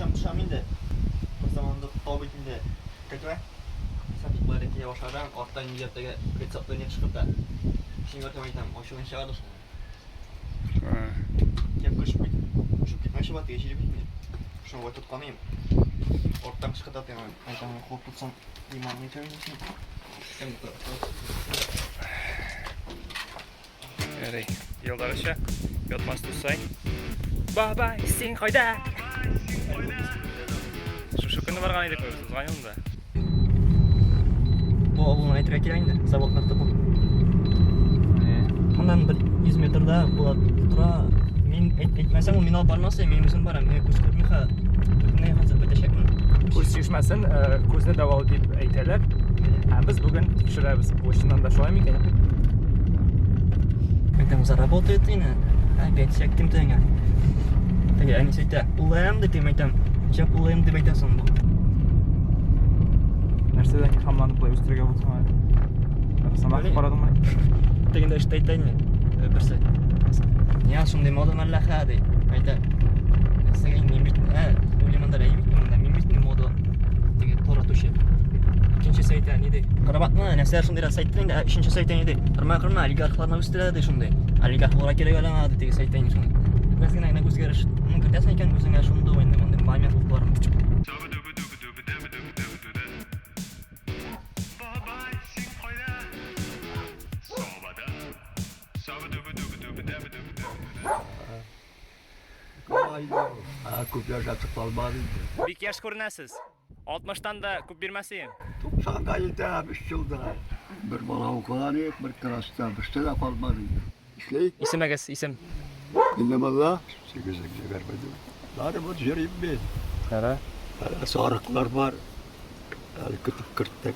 Төшәм, төшәм инде. Бер заманда тау бит инде. Көтүә. Сән бит болай килә башладың, арттан ниләр теге рецептлар не чыгып та. Син бер әйтәм, ачуын чыга да шул. Кеп кычып кит. Төшеп китмәкче була теге җире бит инде. Шуны болай тотканыем. Арттан кычкырта теге әйтәм, куып тотсам, иманны итәр инде син. Ярый. Елдагыча, ятмас тусай. Бабай, син кайда? Шушы көнне барган идек без узган елында. Бу авылны әйтергә кирәк инде, завод нарты бу. Моннан бер 100 метрда була тора. Мин әйтмәсәм, ул мин алып бармас, мин үзем барам. Мин күз күрми ха. Бөтенләй хәзер бетәчәкмен. Күз чишмәсен күзне дәвалый дип әйтәләр. Ә без бүген тикшерәбез. Бу чыннан да шулай микән? Әйтәм, заработает инде. Опять чәктем тәңә. Теге әнисе әйтә, улым дип мин әйтәм. Ничек улым дип әйтәсең бу? Нәрсәдән илһамланып болай үстерергә булсың әле? Санап карадыңмы? Тегендә эштә әйтә инде. Берсе. Нигә шундый мода мәллә хә ди. Әйтә. Нәрсәгә мин бит, ә, уйлыйм анда, әй бит монда, мин бит мода. Теге таратучы. Икенчесе әйтә, ни ди? Карабатны, нәрсә шундыйрак әйтте инде, өченчесе әйтә, ни ди? Кырма, кырма, олигархларны үстерә ди шундый. Олигарх булырга кирәк әле аңа ди, тегесе әйтә инде шундый. Бераз генә генә үзгәреш кертәсең икән үзеңә шундый инде мондый момент булып бар. Күп яшәп калмады инде. Бик яшь күренәсез. Алтмыштан да күп бирмәс идем. Туксанга җитәм, өч елда. Бер бала укыган идек, бер класста, берсе дә калмады инде. Эшли. Исемегез, исем? Миннемулла, сигезенче гәрмәдем. Барыбер йөрим мин. Кара. Сарыклар бар. Әле көтеп керттек.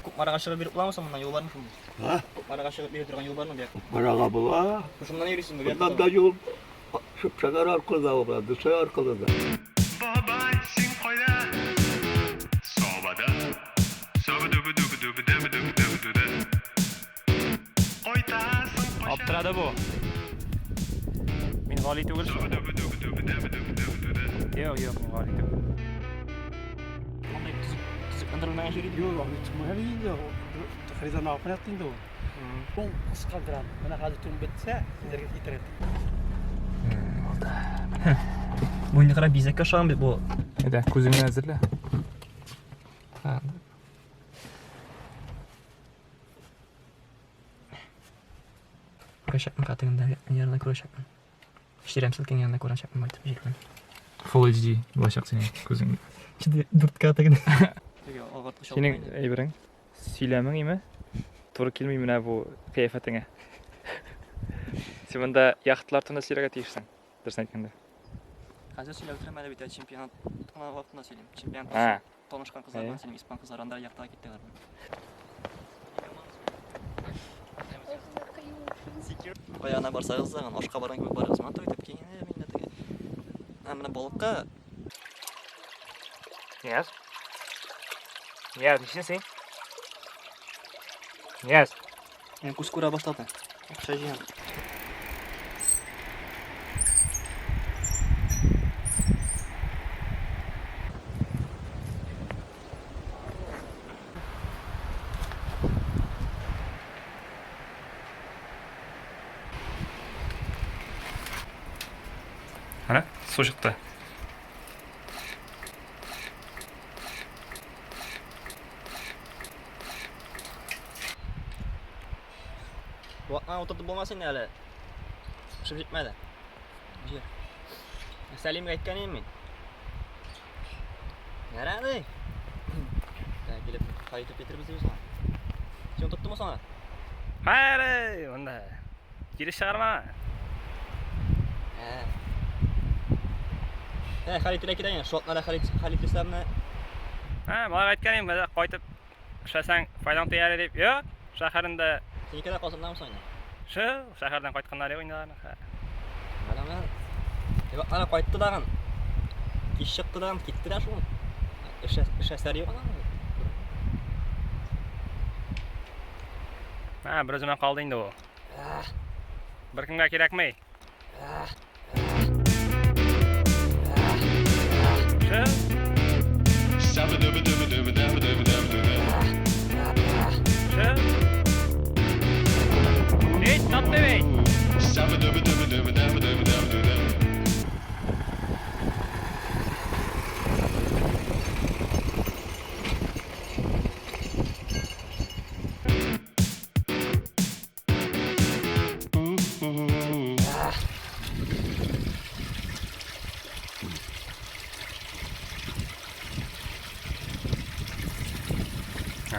Кукмарага чыгып йөреп буламы соң моннан юл бармы шундый? А? Кукмарага чыгып йөри торган юл бармы бу якта? Кукмарага була. Шушыннан йөрисеңме бу Моннан да юл Шыпшагар аркылы да була, Дусай аркылы да. Бабай, син кайда? Сабада. Саба дүбе дүбе дүбе дәбе дүбе дәбе дүдә. Кайтасың кайчан? Аптырады бу. Мин Гали түгел шул. Саба дүбе дүбе дүбе дәбе дүбе дәбе дүдә. Юк, юк, мин Гали түгел. Мондай төзек төзекләндерелмәгән җир иде. Юк, аны чыкмаган инде. Хризан алып кайтты инде ул. Туң кыскардырам. Менә хәзер туң бетсә, сезләргә китерәм. Бу инде кара бизәккә ошаган бит бу. Әйдә, күзеңне әзерлә. Күрәчәкмен катыгында янына күрәчәкмен. Чирәм селкең янына күрәчәкмен байтып җирдән. Full HD булачак синең күзең. Чиде 4К тегендә. Синең әйберең сөйләмең име? Туры килми менә бу кыяфәтеңә. Син монда яхталар турында сөйләргә тиешсең, дөресен әйткәндә. Хәзер сөйләп утырам әле бит чемпионат кына вакытында сөйлим. Чемпионат А, танышкан кызлар белән сөйлим, испан кызлары анда яхтага киттеләр. Кая гына барсагыз да, ашка барган кебек барыгыз. Матур итеп киенеп инде теге. Ә менә балыкка Нияз? Нияз, нишлисең син? Нияз. Мин күз күрә башлады. Акча җыям. Әнә, су чыкты. Ватман утыртып булмас инде әле. Пешеп җитмәде. Җир. Сәлимгә әйткән идем мин. Ярады. Ә, килеп кайтып китербез дибез аңа. Син тоттымы соң? Хәре, монда. Кире чыгарма. Ә. Ә, Халит теләк китә инде. Шотлара Халит Халит Исламны. Ә, малайга әйткән идем, менә кайтып эшләсәң, файдаң тияр дип. Юк, шәһәрендә. Синеке дә Казаннанмы соң инде? Шул, шәһәрдән кайтканнар юк инде аларның. Менә менә. Юк, ана кайтты дагын. Кич чыкты дагын, китте дә шул. Эш эш әсәре юк аның. Ә, бер үземә калды инде ул. Беркемгә кирәкми.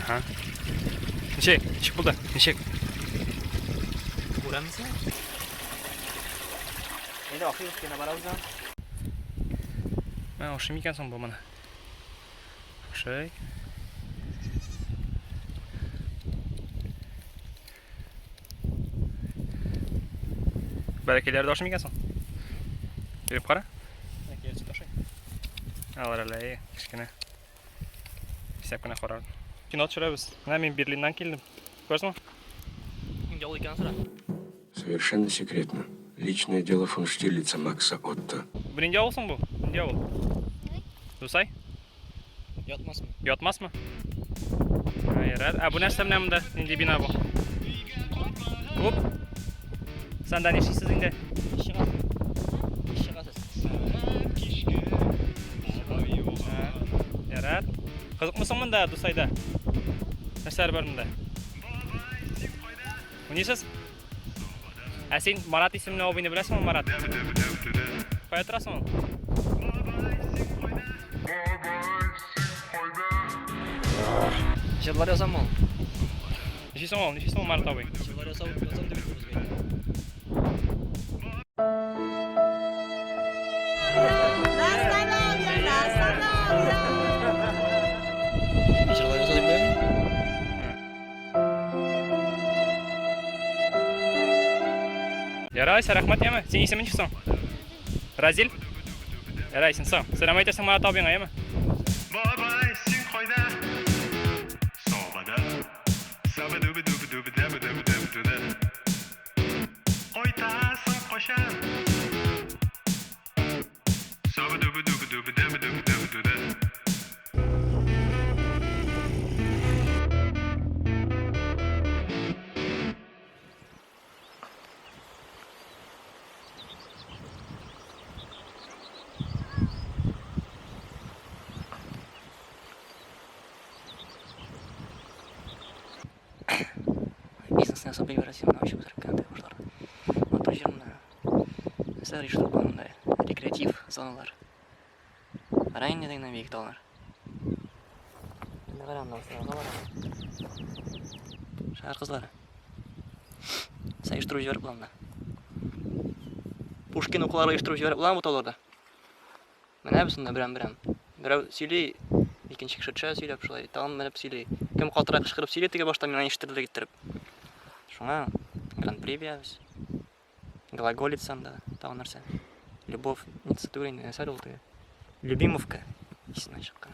Ага. Ничек? Ничек булды? Ничек? Күрәмсең? Инде ашыйбыз кенә барабыз да. Менә ошый микән соң бу моны? Ошый. Бәләкәйләр дә ошый микән соң? Биреп кара. Бәләкәйләр сөт ашый. Алар әле әйе, кечкенә. Исәп кенә карар. Кино төшерәбез. Менә мин Берлиннан килдем. Күрәсеңме? Нинди авыл икәнен сора. Совершенно секретно. Личное дело фон Штирлица Макса Отто. Бу нинди авыл соң бу? Нинди авыл? Дусай? Ятмасмы? Ятмасмы? Ярар. Ә бу нәрсә менә монда? Нинди бина бу? Клуб? Санда нишлисез инде? Чыгасыз. Ярар. Кызыкмы соң монда, Дусайда? Нәрсәләр бар монда? Уйныйсыз? Ә син Марат исемле абыйны беләсеңме, Марат? Кая торасың ул? Җырлар язам ул. Ничек соң ул? Ничек соң ул Марат абый? Җырлар язам, язам дип әйтте безгә. Җырлар яза дип беләм. Ярай, рәхмәт яме. Син исемен ничек соң? Разил? Ярай, син соң. Сәлам әйтәсең Марат абыйңа, яме? Бабай, син кайда? Сабада. Сабадубы-дубы-дубы-дабы-дабы-дабы-дуда. Кайтасың кайчан? Сабадубы-дубы-дубы-дабы-дабы-дабы-дуда. Бизнесны ясап җибәрәсең, менә очып үстереп кенә башлар. Матур җир монда. Нәрсәләр оештырып була монда? Рекреатив зоналар. Кара инде дигән биек таулар. Инде кара анда кызларга бара. Шәһәр кызлары. Сә оештырып җибәреп була монда. Пушкин укулары оештырып җибәреп буламы бу тауларда? Менәбез монда берәм-берәм. Берәү сөйли, икенче кеше төшә сөйләп шулай, тагын менеп сөйли. Кем катырак кычкырып сөйли теге башта миңа ишетелерлек иттереп. Шуңа гран-при бирәбез. Глаголица анда, тагын нәрсә. Любовница түгел инде, нәрсә ул теге? Любимовка исеннән чыккан.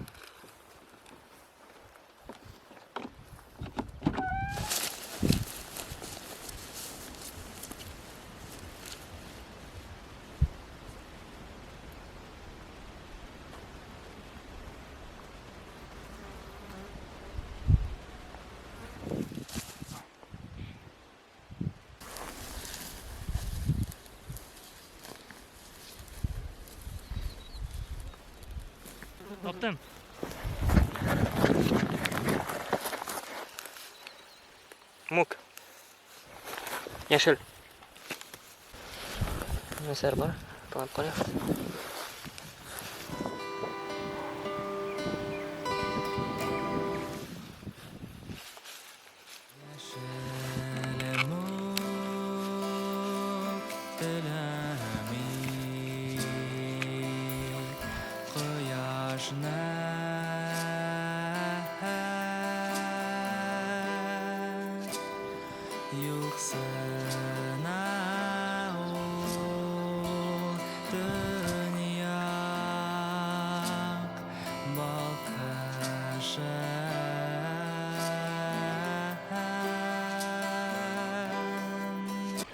Таптым. Мук. Яшел. Нәрсәләр бар? Тыңлап карыйк.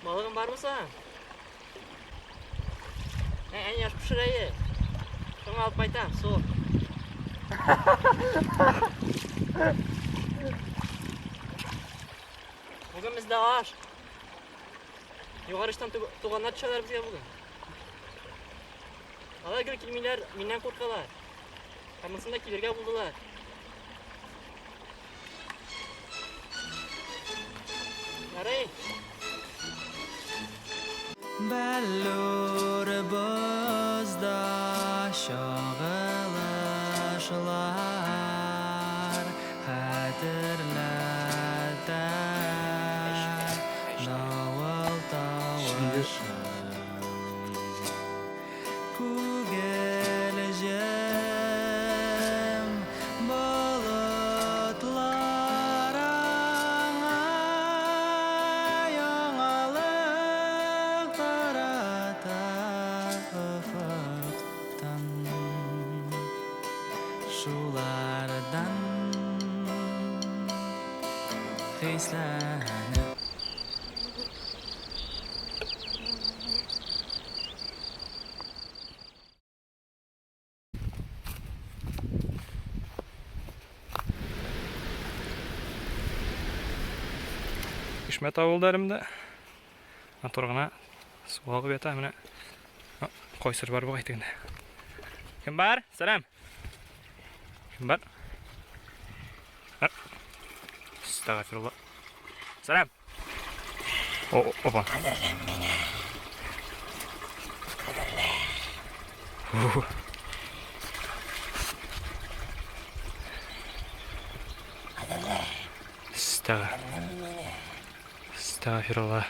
Балыгың бармы соң? Әй, әни аш пешерәе. Шуңа алып кайтам, су. Бүген бездә аш. Югары очтан туганнар төшәләр безгә бүген. Алар гел килмиләр, миннән куркалар. Ә монысында килергә булдылар. Ярый. Бәллүр бозда чагылышлар. Шулардан хисләнеп. Ишмәт авылда әлемдә. Матур гына су агып ята менә. Кайсыр бар бугай тегендә. Кем бар? Сәлам. Кем бар? Астагфирулла. Сәлам. О, опа. Астагфирулла.